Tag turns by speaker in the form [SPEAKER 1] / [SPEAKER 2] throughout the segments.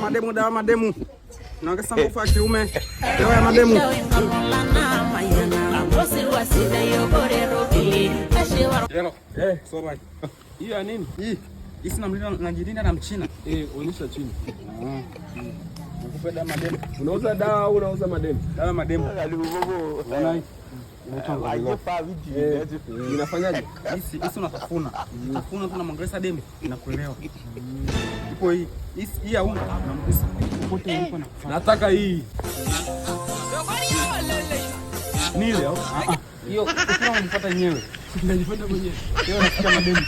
[SPEAKER 1] Mademu, dawa mademu. Naongeza nguvu ya kiume. Dawa ya mademu. Hello.
[SPEAKER 2] Eh,
[SPEAKER 1] So bye.
[SPEAKER 2] Hiyo ya nini?
[SPEAKER 1] Hii. Hii sina mlinda najilinda na mchina.
[SPEAKER 2] Eh, onyesha chini.
[SPEAKER 1] Nakupa dawa mademu.
[SPEAKER 2] Unauza dawa au unauza mademu?
[SPEAKER 1] Dawa mademu. Unaona hii? Inaitwa ngolilo.
[SPEAKER 2] Eh, inafanyaje?
[SPEAKER 1] Hisi hisi unatafuna. Tafuna tu unamwongelesha demu inakuelewa. Ipo hii. Hii hii hauna unamgusa. Popote ulipo na kufuata.
[SPEAKER 2] Nataka hii. Nile au?
[SPEAKER 1] Ah ah. Hiyo ukiwa unanifuata yenyewe.
[SPEAKER 2] Najifuata mwenyewe.
[SPEAKER 1] Hiyo nasikia mademu.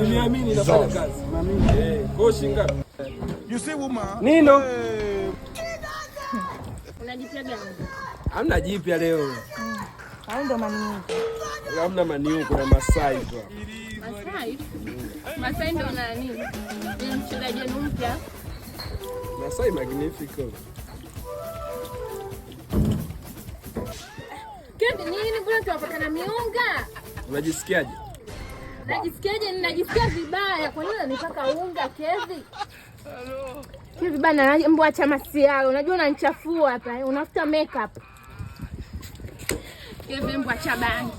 [SPEAKER 2] Niamini inafanya kazi.
[SPEAKER 1] Naamini.
[SPEAKER 2] Eh, kwa shilingi ngapi?
[SPEAKER 3] You see, woman.
[SPEAKER 2] Nino.
[SPEAKER 4] Unajipia gani?
[SPEAKER 2] Hamna jipya leo.
[SPEAKER 4] Au ndo maniu?
[SPEAKER 2] Hamna maniu, kuna Masai tu hapa.
[SPEAKER 4] Masai? Masai ndo nani? Ni mchezaji wenu mpya.
[SPEAKER 2] Masai magnifico.
[SPEAKER 4] Kevi nini? Mbona tuwapaka na miunga?
[SPEAKER 2] Unajisikiaje?
[SPEAKER 4] Najisikiaje? Ninajisikia vibaya. Kwa nini unanipaka unga Kevi? Kevi bana, mbwa acha masiara. Unajua unanichafua hapa. Unafuta makeup. Kevi mbwa acha bangi.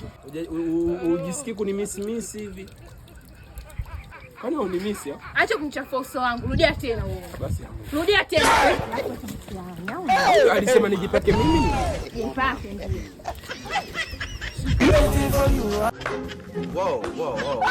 [SPEAKER 2] Ujisikii kunimisimisi hivi? Kwani unimisi au?
[SPEAKER 4] Acha kunichafua uso wangu. Rudia tena wewe.
[SPEAKER 2] Basi.
[SPEAKER 4] Rudia tena.
[SPEAKER 2] Alisema nijipake mimi.
[SPEAKER 4] Jipake ndio.
[SPEAKER 3] Whoa, whoa, whoa.